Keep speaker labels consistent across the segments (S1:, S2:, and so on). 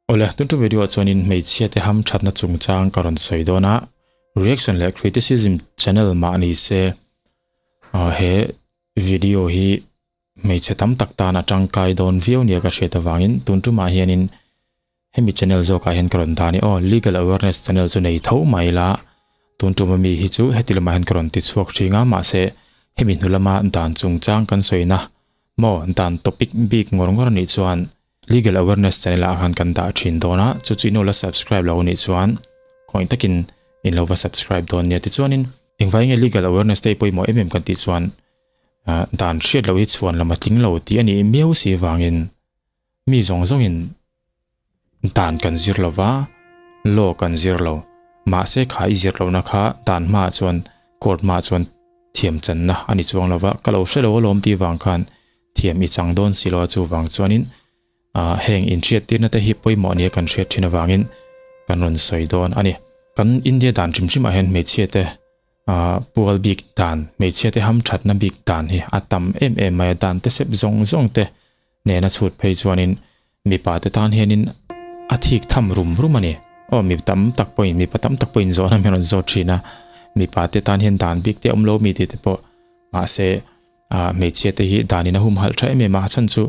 S1: Awle, tun tum video ah chuanin hmeichhia te ham thatna chungchang ka rawn sawi dawn a, reaction leh criticism channel mah ni se he video hi hmeichhe tam tak tan a tangkai dawn viau nia ka hriat avangin tun tumah hianin hemi channel zawkah hian ka rawn dah a ni aw, legal awareness channel chu nei tho mai ila tun tum ami hi chu heti lamah hian ka rawn ti chhuak thin a mahse hemi hnu lama dan chungchang kan sawina maw dan topic bik ngawr ngawr anih chuan Legal Awareness channel ah khan kan dah thin dawn a, chu chu in lo la subscribe lo anih chuan khawngaih takin in lo va subscribe dawn nia. Tichuanin engvai nge Legal Awareness te hi pawimawh em em kan tih chuan dan hriat loh hi chhuan lam a tling lo tih a nih miau si vangin mi zawng zawngin dan kan zir lo va, law kan zir lo. Mahse kha i zir lohna kha dan hmaah chuan court hmaah chuan thiam channa a ni chuang lo va, ka lo hre lo alawm tih vang khan thiam i chang dawn si lo a chuvang chuanin ah heng inhriattirna te hi pawimawh nia kan hriat thin avangin kan rawn sawi dawn a ni. Kan India dan hrim hrimah hian hmeichhia te ah pual bik dan, hmeichhia te ham thatna bik dan hi a tam em em mai a, dan te sep zawng zawng te nena chhut phei chuanin mipa te tan hianin a thik tham rum rum a ni. Aw mi tam tak pawhin mipa tam tak pawhin zawhna min rawn zawt thin a, mipa te tan hian dan bik te a awm lo mi tih te pawh mahse Ah hmeichhia te hi danin a humhalh tha em em a, a chhan chu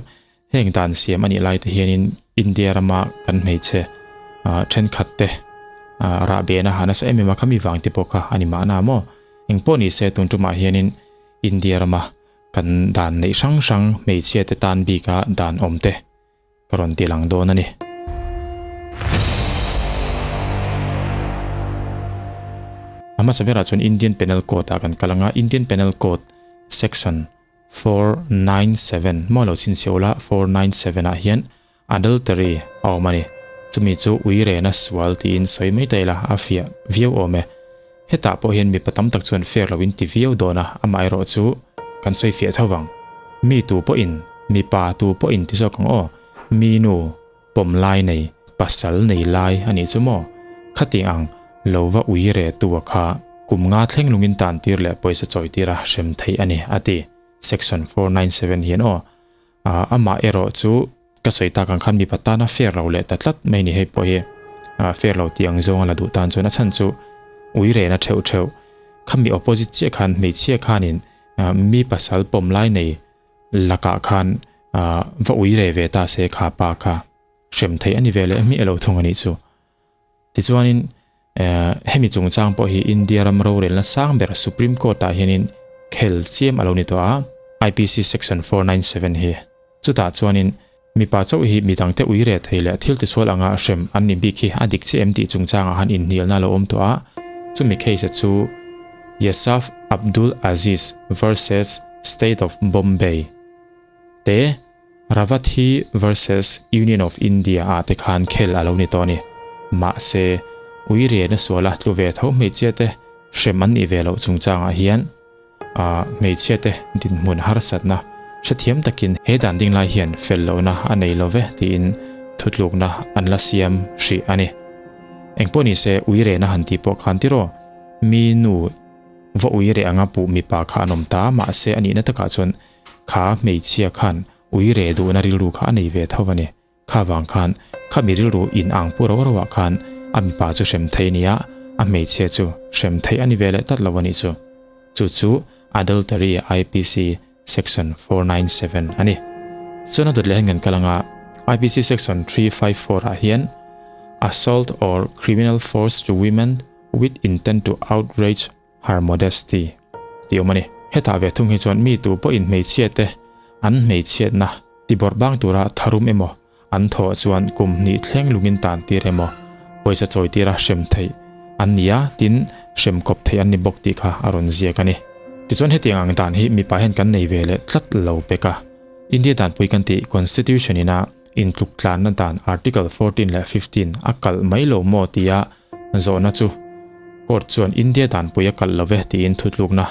S1: heng dan siam a nih lai te hianin India rama kan hmeichhe ah thenkhat te ah rah behna ha nasa em em a khami vang te pawh kha a ni mahna maw? Engpawh ni se tun tumah hianin India rama kan dan neih hrang hrang hmeichhia te tan bika dan awm te ka rawn ti lang dawn a ni. A hmasa berah chuan Indian Penal Code ah kan kal ang a, Indian Penal Code section 497 maw lo chhinchhiah ula 497 ah hian adultery a awm a ni. Chumi chu uirena sual tiin sawi mai ta ila a fiah viau awm e. Hetah pawh hian mipa tam tak chuan fair loin ti viau dawn a, amaherawh chu kan sawi fiah tho vang. Mi tu pawhin, mipa tu pawhin ti zawk ang aw, mi nu pawm lai nei, pasal nei lai a nih chu maw? Khati ang lo va ui re tu a kha kum nga thleng lungin tan tir leh pawisa chawi tir a hrem theih a ni, a ti. Section 497 hian aw. Amah erawh chu ka sawi tak ang khan mipa tana fair lo leh ta tlat mai ni hei pawh hi fair lo tih ang zawng a la duh tan chuan a chhan chu ui rehna theuh theuh khami opposite chiah khan hmeichhia khanin mi pasal pawm lai nei lakah khan va ui reh ve ta se kha pa kha hrem theih a ni ve leh hmiah lo thung a nih chu. Tichuanin hemi chungchang pawh hi India ram rorelna sang ber Supreme Court ah hianin khel chiam a lo ni tawh a, IPC Section 497 hi. Chutah chuanin mipa chauh hi midangte ui reh thei leh thil tisual anga hrem an ni bik hi a dik chiah em tih chungchangah han inhnialna a lo awm tawh a, chumi case-a chu Yasaf Abdul Aziz versus State of Bombay te Ravathi versus Union of India ah te khan khel a lo ni tawh a ni. Mahse, ui rian a sual a, tlu ve tho hmeichhia te hrem an nih ve loh chungchangah hian ah hmeichhia te dinhmun harsatna hrethiam takin he dan ding lai hian fel lohna a nei lo ve tiin thutlukna an la siam hrih a ni. Engpawh nise ui rena han tih pawh khan tiraw mi nu va ui reh anga puh mipa kha an awm ta mahse a nihna takah chuan Kha hmeichhia khan ui reh duhna rilru kha a nei ve tho a ni. Kha vang khan kha mi rilru in ang pu ro ro ah khan a mipa chu hrem thei a ni a, a hmeichhia chu hrem theih a ni ve leh tlat lo a nih chu. Chu chu Adultery IPC Section 497 a ni. Chuan a dawt leh hian kan kal anga IPC Section 354 ah hian Assault or criminal force to women with intent to outrage Her modesty tih awm a ni. Hetah ve thung hi chuan mi tu pawhin hmeichhia te an hmeichhiatna ti bawrh bang tura tharum emaw an thawh chuan kum hnih thleng lungin tan tir emaw pawisa chawi tira hrem theih an ni a, tin hrem kawp theih an ni bawk tih kha a rawn ziak a ni. Tichuan hetiang ang dan hi mipa hian kan nei ve leh tlat lo pek a. India danpui kan tih Constitution ina intluk tlanna dan Article 14 leh 15 a kalh mai lo maw tia Zawhna chu Court chuan India danpui a kalh lo ve tiin thutlukna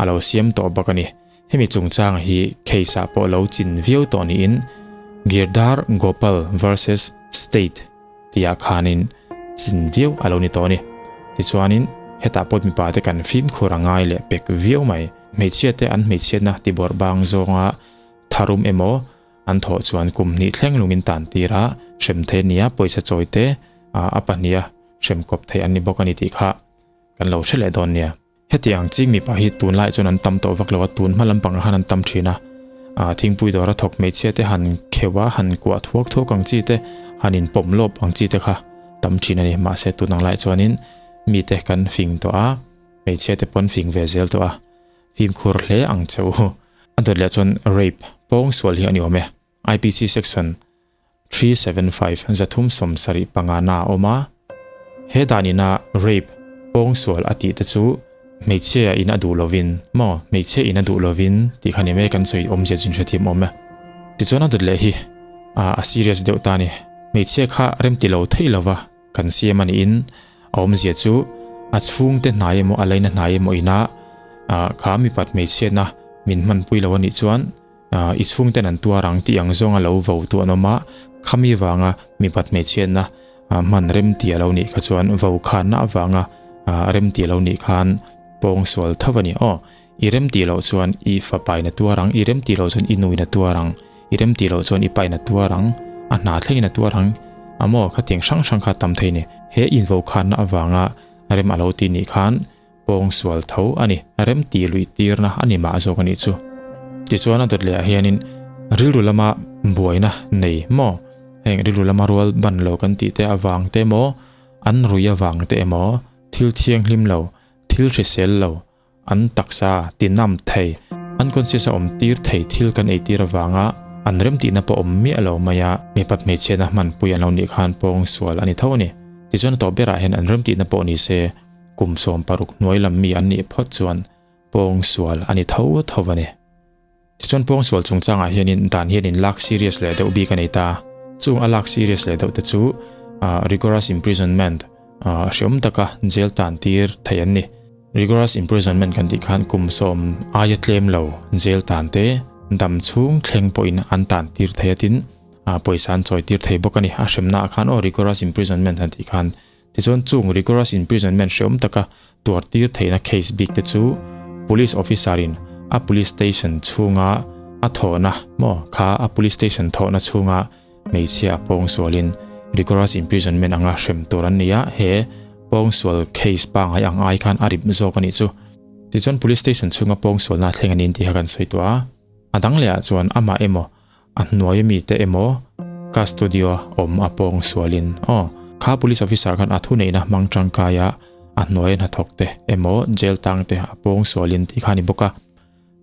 S1: a lo siam tawh bawk a ni. Hemi chungchang hi case ah pawh lo chin viau tawh niin Girdhar Gopal versus State tihah khanin chin viau a lo ni tawh a ni. Tichuanin hetah pawh mipa te kan fimkhur a ngai leh pek viau mai. Hmeichhia te an hmeichhiatna tibawrh bang zawnga tharum emaw an thawh chuan kum hnih thleng lungin tan tir a, hrem thei a ni a, pawisa chawi te a pahniha hrem kawp thei an ni bawk a ni tih kha kan lo hre leh dawn nia. Hetiang ching mipa hi tunlai chuan an tam tawh vak lo a, tun hma lampangah khan an tam thin a. Thingpui dawra thawk hmeichhia te han kheuh a, han kuah thuak thuak ang chi te, han inpawm lawp ang chi te kha tam thin a ni. Mahse tun ang lai chuanin mite kan fing tawh a, hmeichhia te pawn fing ve zel tawh a, fimkhur hle ang che u. A dawt leh chuan rape, pawngsual hi a ni awm e. IPC section 375, 375 na a awm a. He dan ina rape, pawngsual a tih te chu hmeichhia in a duh lovin maw hmeichhia in a duh lovin tih kha ni mai kan sawi awmzia chu inhrethiam awm e. Tichuan a dawt leh hi a serious deuh ta a ni. Hmeichhia kha remti lo theih lova kan siam a niin a awmzia chu a chhungte hnai emaw a laina hnai emaw ina kha mipat hmeichhiatna min hmanpui lo a nih chuan I chhungten an tuar ang tih ang zawnga lo vo tu an awm a, khami vanga mipat hmeichhiatna hman rem tih a lo nih kha chuan vo khanna avanga rem tih a lo nih khan pawng sual tho a ni. Aw, i rem tih loh chuan i fapain a tuar ang, i rem tih loh chuan i nuin a tuar ang, i rem tih loh chuan i pain a tuar ang, a hna thlengin a tuar ang a maw? Khatiang hrang hrang kha tam thei a ni. He invokhanna avanga rem a lo tih nih khan Pawng sual tho a ni, rem tih luih tirna a ni mah zawk a nih chu. Tichuan a dawt leh ah hianin rilru lama buaina nei maw, heng rilru lama rual ban lo kan tih te avang te emaw, an rui avang te emaw, thil thianghlim lo, thil hrisel lo, an taksa tinam thei, unconscious a awm tir thei thil kan ei tir avanga an remtihna pawh awm miah lo mai a, mipat hmeichhiatna hmanpui an lo nih khan pawng sual a ni tho a ni. Tichuan a tawp berah hian an remtihna pawh ni se, Kum 16 hnuai lam mi an nih phawt chuan pawngsual a ni tho tho a ni. Tichuan pawngsual chungchangah hianin dan hian in lak serious leh deuh bik a nei ta. Chung a lak serious leh deuh te chu rigorous imprisonment hreawm taka jail tan tir theih an ni. Rigorous imprisonment kan tih khan kum sawm aia tlem lo jail tan te dam chhung thleng pawhin an tan tir thei a tin pawisa an chawi tir thei bawk a ni. A hremna ah khan aw rigorous imprisonment han tih khan Tichuan chung rigorous imprisonment hreawm taka tuar tir theihna case bik te chu police officer in a police station chhunga a thawhna maw kha a police station thawhna chhunga hmeichhia a pawngsualin rigorous imprisonment anga hrem tur an ni a, he pawngsual case pangngai ang ai khan a rip zawk a nih chu. Tichuan police station chhunga pawngsualna a thleng a ni tih kha kan sawi tawh a, a dang leh ah chuan amah emaw A hnuai ami te emaw custody-a awm a pawng sualin aw kha police officer khan a thuneihna hmang tangkaia a hnuaia hnathawk te emaw jail tang te a pawng sualin tih kha a ni bawk a.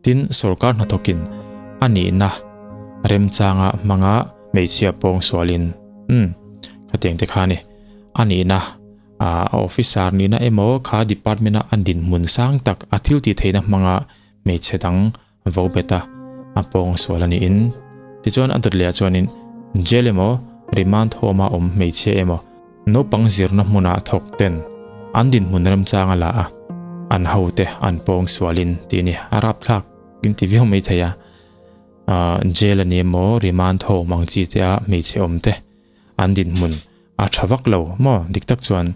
S1: Tin, sorkar hnathawkin a nihna remchanga hmanga hmeichhia pawng sualin umm khatiang te kha a ni. A nihna a officer nihna emaw kha department-a a dinhmun sang tak a thil tih theihna hmanga hmeichhe dang vo bet a, a pawng sual a niin. Tichuan a dawt leh ah chuanin jail emaw remand home a awm hmeichhia emaw naupang zirna hmunah thawk ten an dinhmun remchang a la a, an hote an pawng sualin tih a ni. A rapthlak in ti viau mai thei a, jail a ni emaw remand home ang chi te a hmeichhe awm te an dinhmun a tha vak lo maw dik tak chuan.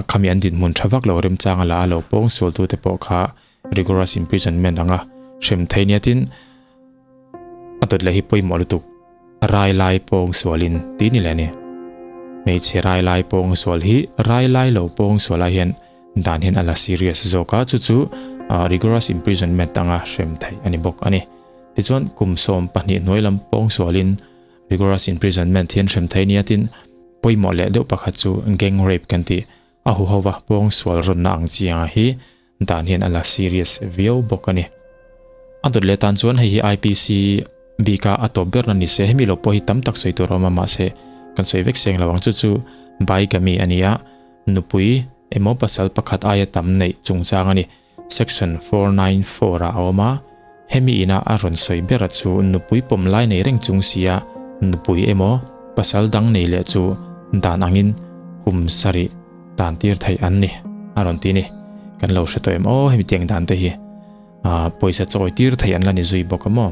S1: Khami an dinhmun tha vak lo remchang a la a lo pawng sualtute pawh kha rigorous imprisonment anga hrem thei nia tin a dawt leh hi pawimawh lutuk rai lai pawng sualin tih ni leh a ni. Hmeichhe rai lai pawng sual hi rai lai lo pawng sual ah hian dan hian a la serious zawk a chu chu rigorous imprisonment anga hrem theih a ni bawk a ni. Tichuan kum 12 hnuai lam pawng sualin rigorous imprisonment hian hrem thei nia tin Pawimawh leh deuh pakhat chu gang rape kan tih, a huhova pawngsual rawnna ang chi anga hi dan hian a la serious viau bawk a ni. A dawt leh tan chuan hei hi IPC bika a tawp berna ni se, hemi lo pawh hi tam tak sawi tur a awm a mahse kan sawi vek seng lo ang chu chu bigamy a ni a, nupui emaw pasal pakhat aia tam neih chungchang a ni. Section 494 ah a awm a, hemi ina a rawn sawi ber a chu nupui pawm lai nei reng chung sia nupui emaw pasal dang nei leh chu dan angin kum sarih tan tir theih an ni a rawn ti ni. Kan lo hre tawh em aw hemi tiang dan te hi pawisa chawi tir theih an la ni zui bawk a maw.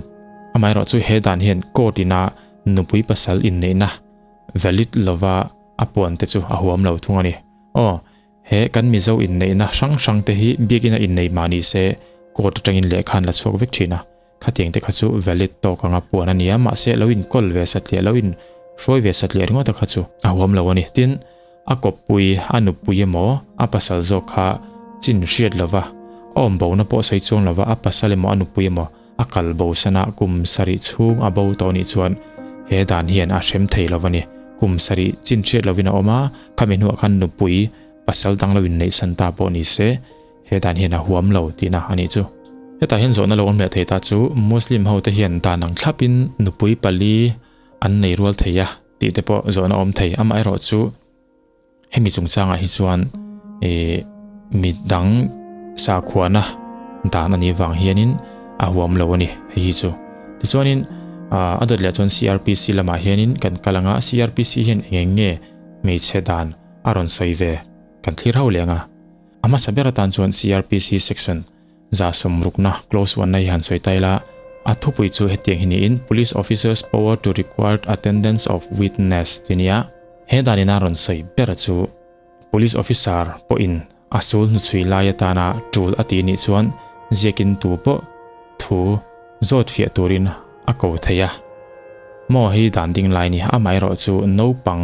S1: Amaherawh chu he dan hian court ina nupui pasal inneihna valid lova a puan te chu a huam lo thung a ni. Aw. He kan Mizo inneihna hrang hrang te hi biakina innei mah ni se court atangin lehkha an la chhuak vek thin a, khatiang te kha chu valid tawk anga puan a ni a, mahse lo inkawl ve satliah lo in Hruai ve satliah ringawt a kha chu a huam lo a ni. Tin, a kawppui, a nupui emaw, a pasal zawk kha chin hriat lova, a awm bona pawh sawi chuang lova a pasal emaw a nupui emaw a kal bo sana kum sarih chhung a bo tawh nih chuan he dan hian a hrem thei lova ni. Kum sarih chin hriat lovin a awm a, khami hnuah khan nupui pasal dang lo inneihsan ta pawh ni se, He dan hian a huam lo tihna a nih chu. Hetah hian zawhna lo awm leh thei ta chu Muslim ho te hian dan ang thlapin nupui pali an nei rual thei a tih te pawh zawhna awm thei. Amaherawh chu hemi chungchangah hi chuan ih mi dang sakhuana dan a nih vang hianin a huam lo a ni hei hi chu. Tichuanin a dawt leh chuan CRPC lamah hianin kan kal ang a, CRPC hian eng eng nge hmeichhe dan a rawn sawi ve kan thlir ho leh ang a. A hmasa ber atan chuan CRPC section 160na clause 1 na hi han sawi ta ila, a thupui chu hetiang hi niin Police Officers Power to Require Attendance of Witness ti nia. He danin a rawn sawi ber chu Police Officer pawhin a sul hnuchhui lai atana tul a tih nih chuan ziakin tu pawh thu zawt fiah turin a ko thei a. Maw hi dan ding lai ni, amaherawh chu naupang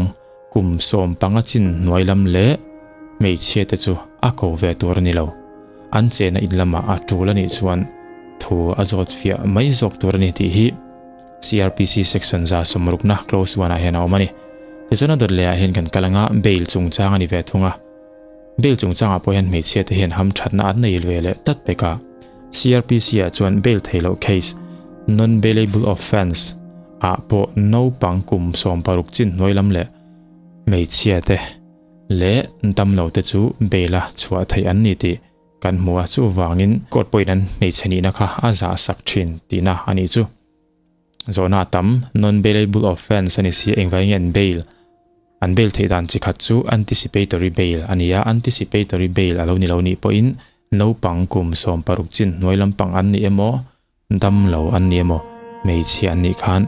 S1: Kum 15 chin hnuai lam leh hmeichhia te chu a ko ve tur a ni lo. An chena in lamah a tul a nih chuan thu a zawt fiah mai zawk tur a ni tih hi CRPC section 160na clause 1 ah hian a awm a ni. Tichuan a dawt leh ah hian kan kal anga bail chungchang a ni ve thung a. Bail chungchangah pawh hian hmeichhia te hian hamthatna an nei ve leh tlat pek a. CRPC ah chuan bail theih loh case, non-bailable offence, ah pawh naupang kum 16 chin hnuai lam leh hmeichhia te leh damlo te chu bail a chhuah theih an ni tih kan hmu a, chuvangin court pawhin an hmeichhe nihna kha a zah sak thin tihna a nih chu. Zawhna a tam, non-bailable offence a ni si a, engvai nge an bail? An bail theih dan chi khat chu anticipatory bail a ni a, anticipatory bail a lo ni lo nih pawhin naupang kum 16 chin hnuai lampang an ni emaw, dam lo an ni emaw, hmeichhia an nih khan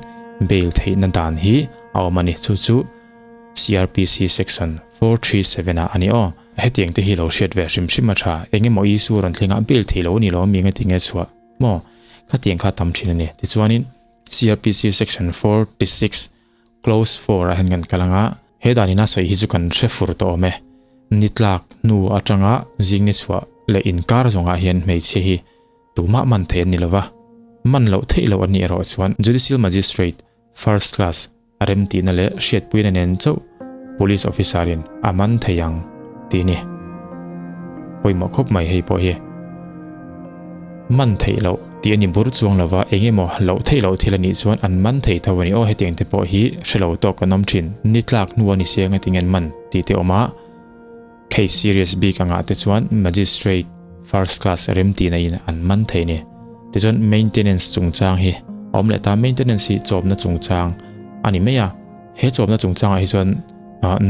S1: bail theihna dan hi a awm a ni. Chu chu CRPC section 437 ah a ni aw. Hetiang te hi lo hriat ve hrim hrim a tha. Eng emaw issue rawn thleng a, bail theih lo a ni lo a mi enga tinge chhuah maw? Khatiang kha tam thin a ni. Tichuanin CRPC section 46 Clause 4 ah hian kan kal ang a, he dan ina sawi hi chu kan hre fur tawh awm e. Ni tlak hnu atanga zing ni chhuah leh inkar zawngah hian hmeichhia hi tumah man thei an ni lova, man loh theih loh an nih erawh chuan Judicial Magistrate First Class a remtihna leh hriatpuina nen chauh Police Officer in a man thei ang tih ni. Pawimawh khawp mai hei pawh hi. Man theih loh tih a ni bur chuang lova eng emaw loh theih loh thil a nih chuan an man thei tho a ni. Aw hetiang te pawh hi hre lo tawk kan awm thin. Ni tlak hnu a ni sia eng atinge an man tih te awm a. Case serious bik angah te chuan Magistrate first class remtihna in an man thei a ni. Tichuan maintenance chungchang hi a awm leh ta. Maintenance hi chawpna chungchang a ni mai a. He chawpna chungchangah hi chuan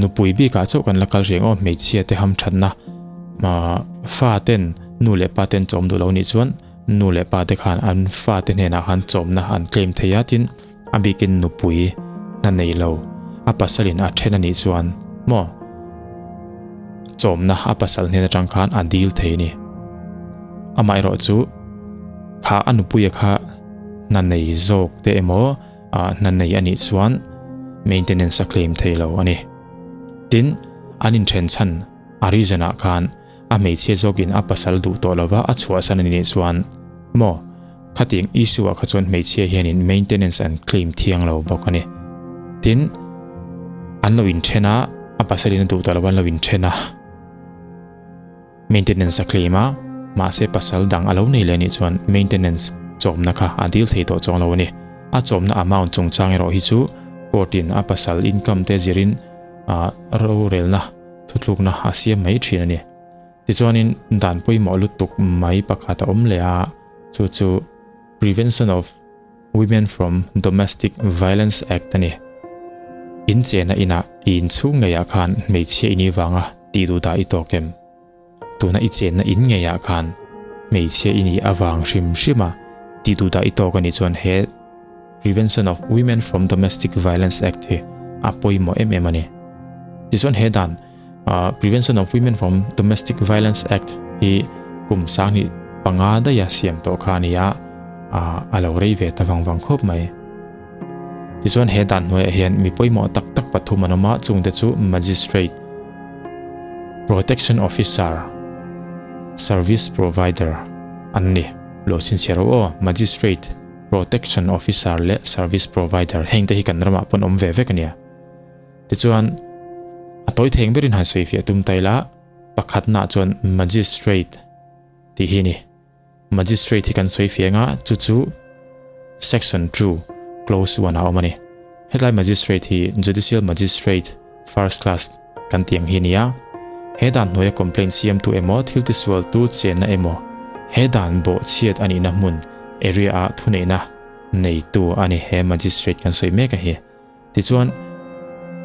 S1: nupui bikah chauh kan la kal reng aw, hmeichhia te hamthatna fa ten nu leh pa ten chawm duh lo nih chuan nu leh pa te khan an fa te hnenah khan chawmna an claim thei a, tin a bikin nupui hna nei lo a pasalin a then a nih chuan maw chawmna a pasal hnen atang khan a dil thei a ni. Amaherawh chu kha a nupuia kha hna nei zawk te emaw ah hna nei a nih chuan maintenance a claim thei lo a ni. Tin, an inthen chhan a reason ah khan a hmeichhia zawkin a pasal duh tawh lova a chhuahsan a nih chuan maw khatiang issue ah kha chuan hmeichhia hianin maintenance an claim thiang lo bawk a ni. Tin, an lo inthen a, a pasalin a duh tawh lova an lo inthen a. Maintenance a claim a, mahse pasal dang a lo nei leh anih chuan maintenance chawmna kha a dil thei tawh chuang lo a ni. A chawmna amount chungchang erawh hi chu court in a pasal income te zirin rorelna thutlukna a siam mai thin a ni. Tichuanin dan pawimawh lutuk mai pakhat a awm leh a, chu chu Prevention of Women from Domestic Violence Act a ni. In chena inah i inchhung ngeiah khan hmeichhia i nih vanga tih duh dah i tawk em? Tuna i chenna in ngeiah khan hmeichhia i nih avang hrim hrima tih duh dah i tawk a nih chuan he Prevention of Women from Domestic Violence Act hi a pawimawh em em a ni. Tichuan he dan Prevention of Women from Domestic Violence Act hi kum 2005 daiha siam tawh kha a ni a, a lo rei ve ta vang vang khawp mai. Tichuan he dan hnuaiah hian mi pawimawh tak tak pathum an awm a, chungte chu Magistrate, Protection Officer, Service Provider an ni. Lo chhinchhiah rawh aw, Magistrate, Protection Officer leh Service Provider hengte hi kan ramah pawn awm ve vek a nia. Tichuan a tawi theng berin han sawifiah tum ta ila, pakhatnaah chuan Magistrate tih hi a ni. Magistrate hi kan sawi fiah anga chu chu Section 2, Clause 1 ah a awm a ni. Hetlai Magistrate hi Judicial Magistrate First Class kan tih ang hi a ni a. He dan hnuaia complaint siamtu emaw thil tisualtu chenna emaw he dan bawhchhiat a nihna hmun area ah thuneihna neitu a ni he Magistrate kan sawi mek a hi. Tichuan,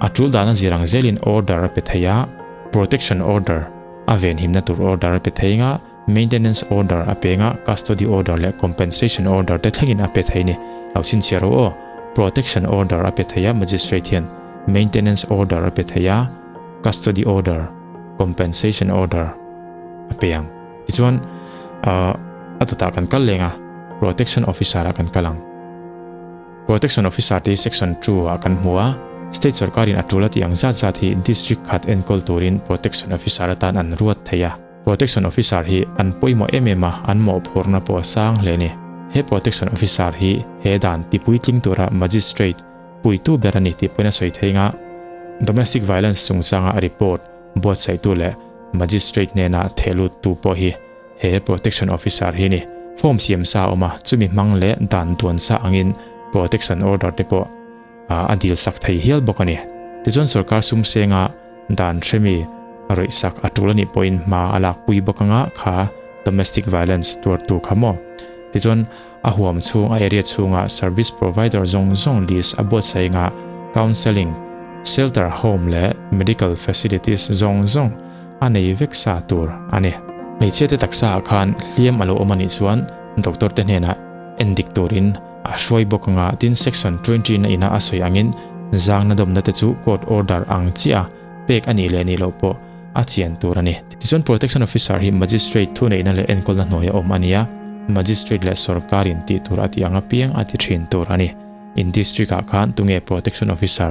S1: a tul dana zir ang zelin order a pe thei a, protection order, a venhimna tur order a pe thei nga, maintenance order a pe nga, custody order leh compensation order te thlengin a pe thei ni. Lo chhinchhiah rawh aw. Protection order a pe thei a, magistrate hian maintenance order a pe thei a, custody order, compensation order a pe ang. Tichuan, a dawtah kan kal leng a, protection officer ah kan kal ang. Protection Officer te hi Section 2 ah kan hmu a, State sorkarin a tul a tih ang zat zat hi District khat enkawl turin Protection Officer atan an ruat thei a. Protection Officer hi an pawimawh em em a, an mawhphurhna pawh a sang hle a ni. He Protection Officer hi he dan tipuitling tura Magistrate puitu ber a ni tih pawhin a sawi thei nga. Domestic Violence chungchanga report buatsaihtu leh Magistrate hnena thehluttu pawh hi He Protection Officer hi ni. Form siam sa a awm a, chumi hmang leh dan duan sa angin Protection Order te pawh a dil sak thei hial bawk a ni. Tichuan sorkar sum senga dan hremi rawih sak a tul a nih pawhin hma a lak pui bawk anga kha Domestic Violence tuartu kha maw. Tichuan a huam chhung a area chhunga service provider zawng zawng list a buatsaih anga counselling, shelter home leh medical facilities zawng zawng a nei vek sa tur a ni. Hmeichhia te taksa ah khan hliam a lo awm a nih chuan doctor te hnenah en dik turin a hruai bawk anga tin section 20 na ina a sawi angin zangna dawmna te chu court order ang chiah a pek a nih leh nih loh pawh a chian tur a ni. Tichuan Protection Officer hi Magistrate thuneihna leh enkawlna hnuaia awm a ni a, Magistrate leh sawrkarin tih tur a tih ang apiang a ti thin tur a ni. In district ah khan tunge Protection Officer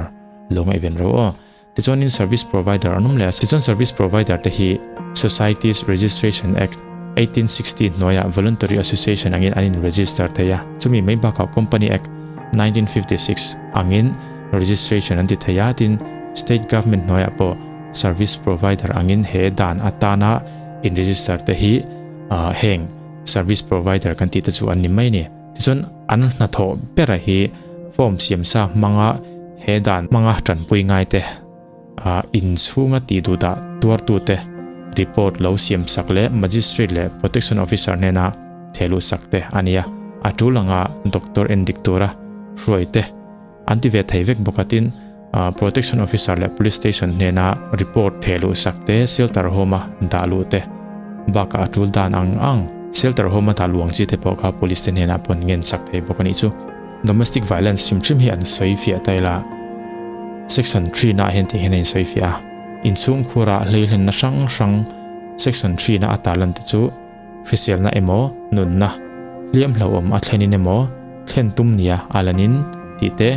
S1: lo ngaihven ro aw? Tichuanin Service Provider an awm leh a, tichuan Service Provider te hi Societies Registration Act, 1860 hnuaiah Voluntary Association angin an in register thei a, chumi mai bakah Company Act, 1956 angin registration an ti thei a, tin State Government hnuaiah pawh Service Provider angin he dan atana in register te hi heng Service Provider kan tih te chu an ni mai a ni. Tichuan an hnathawh bera hi form siamsa hmanga he dan hmanga tanpui ngai te, inchhunga tih duh dah tuartute report lo siamsak leh Magistrate leh Protection Officer hnena thehluh sak te a ni a, a tul anga doctor endik tura hruai te an ti ve thei vek bawk a, tin Protection Officer leh Police Station hnena report thehluh sak te, shelter home a dah luh te bakah a tul dan ang ang shelter home a dah luh ang chi te pawh kha Police te hnenah pawh an ngen sak thei bawk a nih chu. Domestic violence hrim hrim hi an sawi fiah ta ila, Section 3 na ah hian tih hian a insawi fiah a, inchhung khurah hleihlenna hrang hrang Section 3 na a tarlan te chu hriselna emaw nunna hliam hlauhawm a thlenin emaw thlen tum nia a lanin tih te,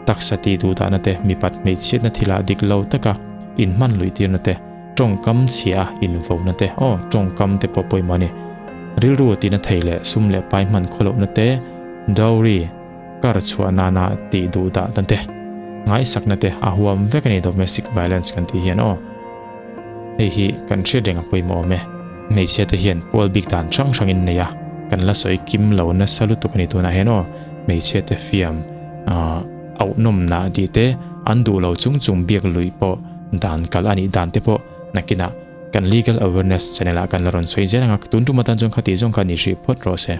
S1: taksa tih duhdahna te, mipat hmeichhiatna thilah dik lo taka inhman luih tirna te, tawngkam chhia a invohna te, aw tawngkam te pawh pawimawh a ni. Rilru tina thei leh sum leh pai hman khawlohna te, dowry, kar chhuah nana tih duh dah na te, ngaihsakna te a huam vek a ni domestic violence kan tih hian aw. Hei hi kan hriat reng a pawimawh awm e. Hmeichhia te hian pual bik dan hrang hrangin nei a, kan la sawi kim lo nasa lutuk a ni tunah hian aw. Hmeichhia te fiam auhnawmna tih te an duh lo chung chung biak luih pawh dan kal a nih dan te pawh nakinah kan legal awareness channel ah kan la rawn sawi zel ang a, tun tum atan chuan khati zawng kha ni hrih phawt rawh se.